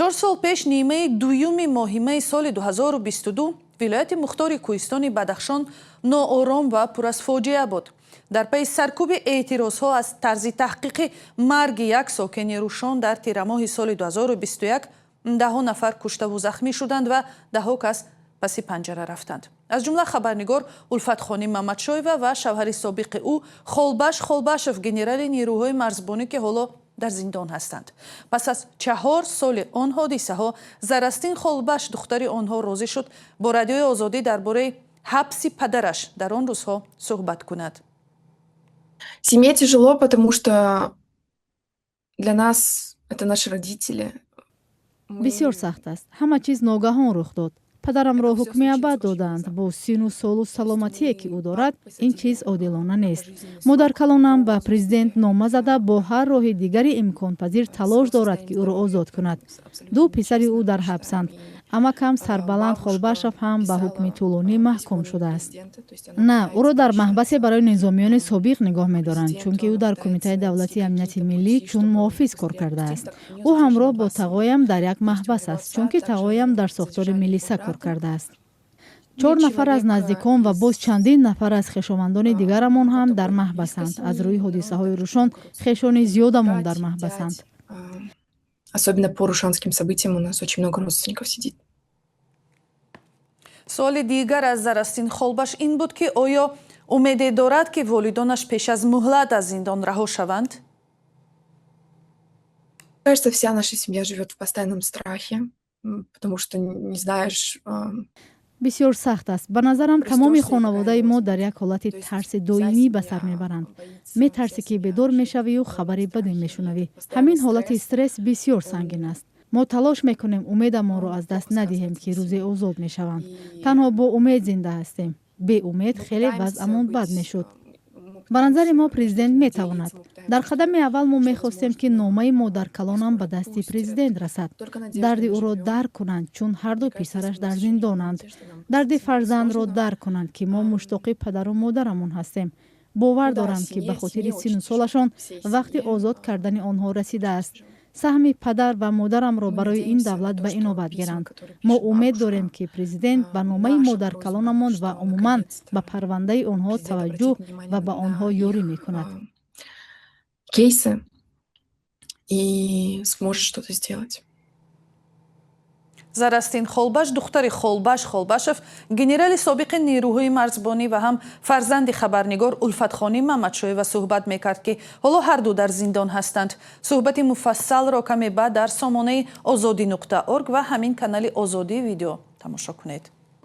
4 сол пеш, нимаи дуюми моҳи майи соли 2022, вилояти мухтори кӯҳистони Бадахшон ноором ва пур аз фоҷиа буд. Дар пайи саркӯби эътирозҳо аз тарзи таҳқиқи марги як сокини Рӯшон дар тирамоҳи соли 2021, даҳҳо нафар куштаву захмӣ шуданд ва даҳҳо кас паси панҷара рафтанд, аз ҷумла хабарнигор Улфатхоним Мамадшоева ва шавҳари собиқи ӯ Холбаш Холбашев, генерали нерӯҳои марзбонӣ, ки ҳоло дар зиндон ҳастанд. Пас аз 4 соли он ҳодисаҳо Зарастин Холбаш, духтари онҳо, розӣ шуд бо Радиои Озодӣ дар бораи ҳабси падараш дар он рӯзҳо суҳбат кунад. Семье тяжело, потому что для нас это наши родители. Бисёр сахт аст. Ҳама чиз ногаҳон рух дод. Падарамро ҳукми абад доданд. Бо сину солу саломатие, ки ӯ дорад, ин чиз одилона нест. Модаркалонам ба президент нома зада, бо ҳар роҳи дигари имконпазир талош дорад, ки ӯро озод кунад. Ду писари ӯ дар ҳабсанд. Амакам Сарбаланд Холбашов ҳам ба ҳукми тӯлонӣ маҳкум шудааст. На, ӯро дар маҳбасе барои низомиёни собиқ нигоҳ медоранд, чунки ӯ дар Кумитаи давлатии амнияти миллӣ чун муҳофиз кор кардааст. Ӯ ҳамроҳ бо тағоям дар як маҳбас аст, чунки тағоям дар сохтори милиса кор кардааст. Чор нафар аз наздикон ва боз чандин нафар аз хешовандони дигарамон ҳам дар маҳбасанд. Аз рӯи ҳодисаҳои Рӯшон хешони зиёдамон дар маҳбасанд. Особенно по рушанским событиям у нас очень много родственников сидит. Суоли дигар аз Зарастин Холбаш ин буд, ки оё умеде дорад, ки волидонаш пеш аз муҳлат аз зиндон раҳо шаванд. Кажется, вся наша семья живет в постоянном страхе, потому что не знаешь. Бисёр сахт аст. Ба назарам, тамоми хонаводаи мо дар як ҳолати тарси доимӣ ба сар мебаранд. Метарсӣ, ки бедор мешавию хабари баде мешунавӣ. Ҳамин ҳолати стресс бисёр сангин аст. Мо талош мекунем умедамонро аз даст надиҳем, ки рӯзе озод мешаванд. Танҳо бо умед зинда ҳастем. Беумед хеле вазъамон бад мешуд. Ба назари мо, президент метавонад. Дар қадами аввал мо мехостем, ки номаи модаркалонам ба дасти президент расад, дарди ӯро дарк кунанд, чун ҳарду писараш дар зиндонанд, дарди фарзандро дарк кунанд, ки мо муштоқи падару модарамон ҳастем. Бовар дорам, ки ба хотири сину солашон вақти озод кардани онҳо расидааст. Саҳми падар ва модарамро барои ин давлат ба инобат гиранд. Мо умед дорем, ки президент ба номаи модаркалонамон ва умуман ба парвандаи онҳо таваҷҷӯҳ ва ба онҳо ёрӣ мекунад. Кейсы и сможет что-то сделать. Зарастин Холбаш, духтари Холбаш Холбашев, генерали собиқи нерӯҳои марзбонӣ ва ҳам фарзанди хабарнигор Улфатхоним Мамадшоева суҳбат мекард, ки ҳоло ҳарду дар зиндон ҳастанд. Суҳбати муфассалро каме баъд дар сомонаи озодӣ.орг ва ҳамин канали Озодӣ Видео тамошо кунед.